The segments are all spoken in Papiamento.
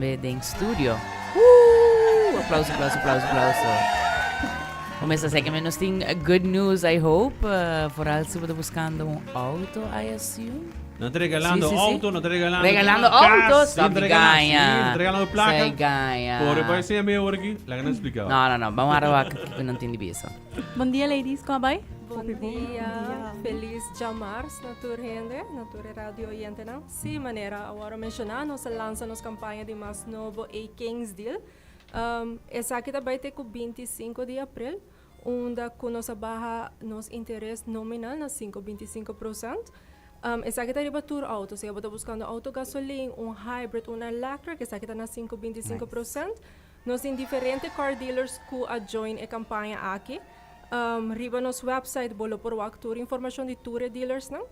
Den studio. Woo! Aplauso, aplauso, aplauso, aplauso. Começa a que menos tin good news, I hope. Vooral si bo buscando un auto, I assume. No te regalando Sí, sí, sí. auto, no te regalando Regalando casa, auto, sí, stop no te regalando, sí, gaña. no te regalando placa. Sei gaña. Por vai ser meio hora aqui, la gana explicado. No, no, no. Vamos a robar que no entiende bisa. Bon dia, ladies. Con ta bay? Bon dia, feliz diamars na tur hende, na tur radio oyentenan. Si, manera awor menciona, nos a lansa nos campaña di mas nobo, A King's Deal. Esaki ta bay te cu 25 di april, unda cu nos a baha nos interes nominal na 5,25%. Esaki ta riba tur auto, si bo ta buscando auto gasolin, un hybrid, un electric, esaki ta na 5,25%. Nos tin diferente car dealers cu a join e campaña aki. Riba nos website bo lo por wak tur informacion di tur e dealers nan.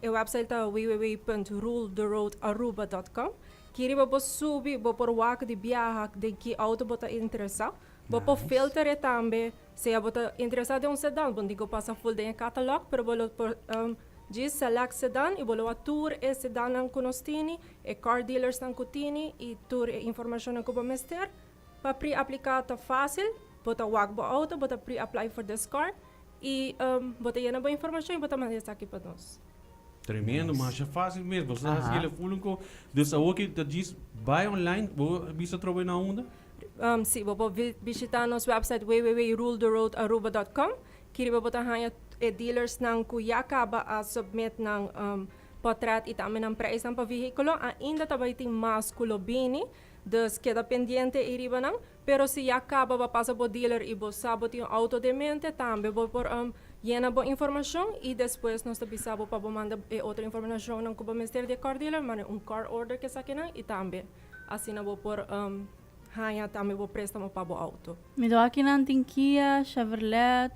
E website ta www.ruletheroadaruba.com. Aki riba bo subi, bo por wak di biaha den ki auto bo ta interesa. Bo por filter e tambe, sea bo ta interesa den un sedan, bo no tin cu pasa full den e catalog, pero bo lo por djis select sedan y bo lo wak tur e sedannan cu nos tini, e car dealers nan cu tini y tur e informacionnan cu bo mester. Pa pre-aplica ta facil, bo ta wak bo auto, bo ta pre-apply for this car y bo ta yena bo informacion y bo ta manda esaki pa nos. Tremendo, mas ya facil mes. Bo sa haci full co. Dus awor cu ta djis buy online, bo bisa trobe na unda? Si, bo por bishita nos website www.ruletheroadaruba.com. Aki riba bo ta haya e dealers nan cu ya caba a submit nan portret y tambe nan prijs nan pa vehiculo. Ainda tambe tin mas cu lo bini, dus keda pendiente y riba nan. Pero si ya caba bo pasa bo dealer y bo sa bo tin un auto den mente, tambe bo por yena bo informacion y despues nos ta bisa bo pa bo manda e otro informacion nan cu bo mester di e car dealer, manda un car order cu esaki nan y tambe asina bo por haya tambe bo prestamo pa bo auto. Mi ta aki nan tin Kia, Chevrolet,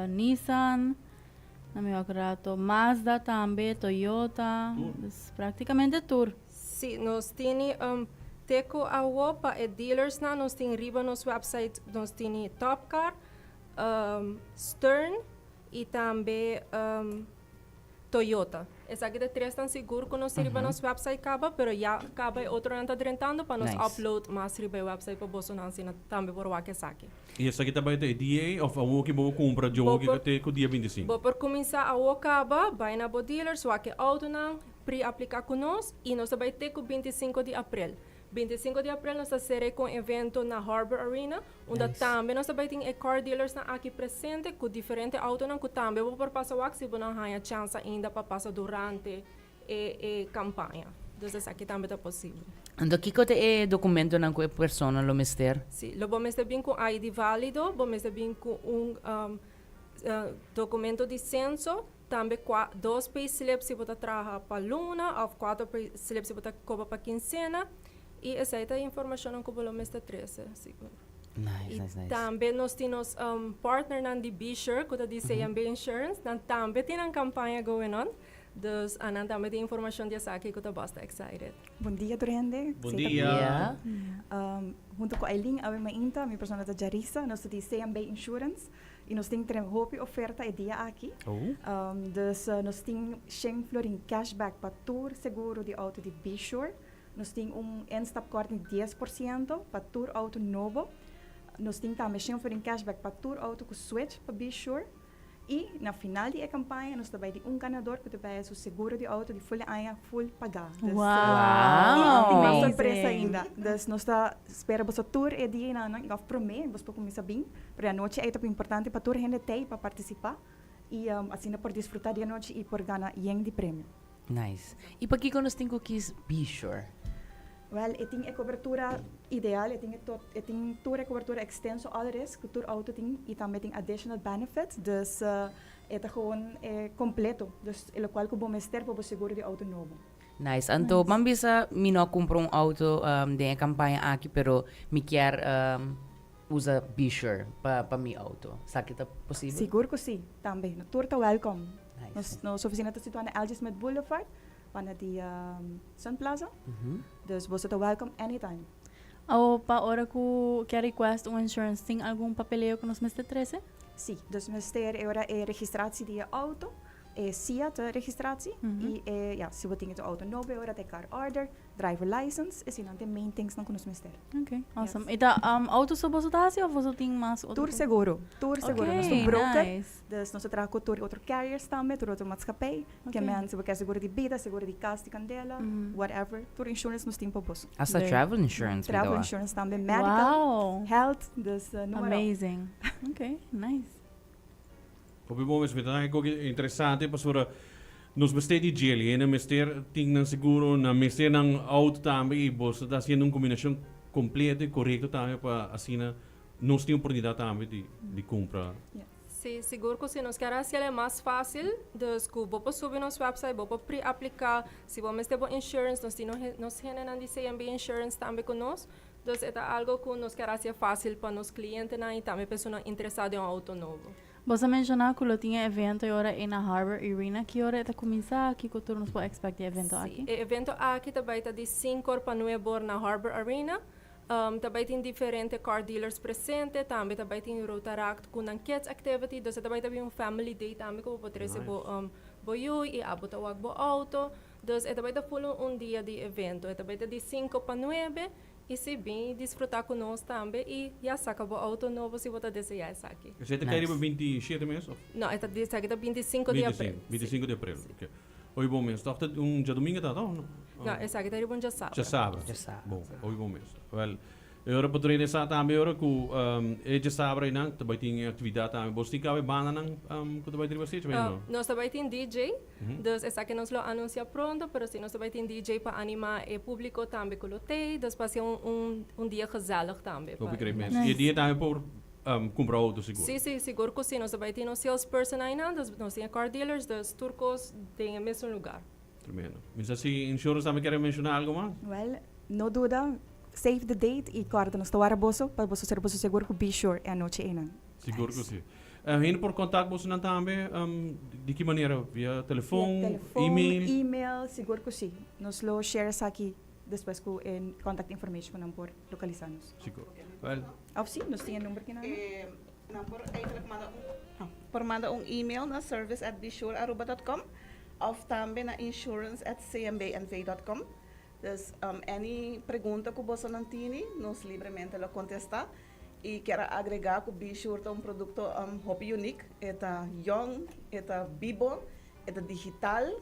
Nissan, na mi wak rato, Mazda tambe, Toyota, dus practicamente tur. Si, nos tini te cu awo pa e dealers nan, nos tin riba nos website, nos tini Topcar, Stern y tambe Toyota. Esaki ta tres tan sigur cu nos tin riba nos website caba, pero ya caba e otro nan ta drentando pa nos upload mas riba e website pa boso nan asina tambe por wak esaki. Y esaki ta bay te e dia of awo ki bo cumpra djo ki te cu dia 25? Bo por cuminsa awo caba, bay na bo dealers, wak e autonan, pre-aplica cu nos y nos ta bay te cu 25 di april. 25 di april nos ta cera cu un evento na Harbor Arena, unda tambe nos ta bay tin e car dealers nan aki presente cu diferente autonan cu tambe bo por pasa wak si bo no haya chance ainda pa pasa durante e campaña. Dus esaki tambe ta posibel. Anto kico ta e documentonan cu e persona lo mester? Si, lo bo mester bin cu ID valido, bo mester bin cu un documento di censo, tambe dos payslips si bo ta traha pa luna of cuatro payslips si bo ta cobra pa quincena y esey ta informacionnan cu bo lo mester trece sigur. Nice, nice, nice. Tambe nos tin nos partnernan di Bsure cu ta di CMB Insurance, nan tambe tin nan campaña going on. Dus nan tambe tin informacion di esaki cu ta basta excited. Bon dia, tur hende. Bon dia. Hunto cu Aileen, awe mainta, mi persona ta Jarisa, nos ta di CMB Insurance y nos tin hopi oferta e dia aki. Dus nos tin 100 florin cashback pa tur seguro di auto di Bsure. Nos tin un instapkorting 10% pa tur auto nobo. Nos tin tambe 100 florin cashback pa tur auto cu switch pa Bsure. Y na final di e campaña nos ta bay di un ganador cu ta bay su seguro di auto di full aña full paga. Dus, tin mas sorpresa ainda. Dus nos ta spera boso tur e dia nan of prome bos por cuminsa bin. Pero e anochi ey ta importante pa tur hende tey pa participa y asina por disfruta di anochi y por gana yen di premio. Nice. Y pakico nos tin cu kies Bsure? Well, e tin e cobertura ideal, e tin tur e cobertura extenso all risk cu tur auto tin y tambe tin additional benefits, dus e ta gewoon completo, dus e locual cu bo mester pa bo seguro di auto nobo. Nice. Anto, ban bisa mi no a cumpra un auto den e campaña aki, pero mi kier usa Bsure pa mi auto. Esaki ta posibel? Sigur cu si, tambe. Tur ta welcome. Nice. Nos oficina ta situa na LG Smith Boulevard, banda di Sun Plaza. Dus boso ta welcome anytime. O pa ora cu kier request un insurance, tin algun papeleo cu nos mester trece? Si, dus mester e ora e registratie di e auto. E SIA ta registratie. Y e, ja, si bo tin e auto nobo, ora ta car order, driver license, esey nan ta main things nan cu nos mester. Ok, awesome. Yes. Y ta auto so boso ta haci of boso tin mas otro? Tur seguro, tur seguro. Nos ta broker, dus nos ta traha cu tur otro carriers tambe, tur otro maatschappij. Ke men si bo kier seguro di bida, seguro di cas, di candela, whatever, tur insurance nos tin pa boso. Hasta travel insurance. Travel insurance tambe, medical, health, dus noem maar op. Amazing. Ok, nice. Op dit moment is het ook interessante, pasobra nos mester di jelly, en mester tin nan seguro, nan mester nan auto tambe, y bo ta haciendo un combinacion completo y corecto tambe pa asina nos tin oportunidad tambe di cumpra. Si, sigur cu si nos kier haci mas facil, dus cu bo por subi nos website, bo por pre-aplica, si bo mester bo insurance, nos tin nos hendenan di CMB Insurance tambe cu nos, dus e ta algo cu nos kier haci facil pa nos clientenan y tambe persona interesa den un auto nobo. Bo a menciona cu lo tin evento ora na Harbor Arena. Ki ora ta cuminsa? Kico tur nos por expect e evento aki? E evento aki tambe ta di 5 pa 9 na Harbor Arena. Tambe tin diferente car dealers presente, tambe tambe tin Rotaract cu nan kids activity, dus tambe tin un family day tambe cu bo trece bo yiu y abo ta wak bo auto. Dus tambe ta full un dia di evento. Tambe ta di 5 pa 9 y si bin disfruta cu nos tambe y ya saca bo auto nobo si bo ta desea esaki. Esey ta cay 27 mes? Of? No, esaki ta 25 di april. 25 di april, ok. Oi, bon mes. Toch un diadomingo ta, no? No, esaki ta un diasabra. Diasabra. Diasabra. Bon, oi, bon mes. Wel, ora pa train sa tambe ora cu e diasabra nan tambe tin actividad tambe. Bo tin cabe banda nan cu tambe tin bastante, no? Nos tambe tin DJ. Dus esaki nos lo anuncia pronto, pero si nos tambe tin DJ pa anima e publico tambe cu lo tey, dus pa un dia gezellig tambe. Hopi great mes. Y dia tambe por cumpra auto sigur. Si, sigur cu si. Nos tambe tin salesperson ey nan, dus nos tin car dealers, dus tur cos den e mesun lugar. Tremendo. Misa si insurance tambe kier menciona algo mas? Well, no duda, save the date y corda nos ta warda boso, pa boso ser boso seguro cu be sure e anochi ey. Sigur cu si. Hende por contact boso nan tambe, di ki manera? Via telefon, via telefon, email? Email, sigur cu si. Nos lo share aki despues cu e contact information cu nan por localisa nos. Sigur. Well, Of si, nos tin e number aki nan. Nan por eigenlijk por manda un email na service@besurearuba.com of tambe na insurance@cmbnv.com. Dus any pregunta cu boso nan tini, nos libremente lo contesta. Y kier agrega cu Besure ta un producto hopi unique. E ta young, e ta bibo, e ta digital.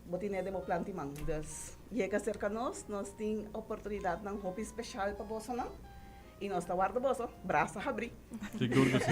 Bo tin den bo plant'i man. Dus yega cerca nos, nos tin oportunidad nan hopi special pa boso nan. Y nos ta warda boso, brasa habri. Sigur cu si.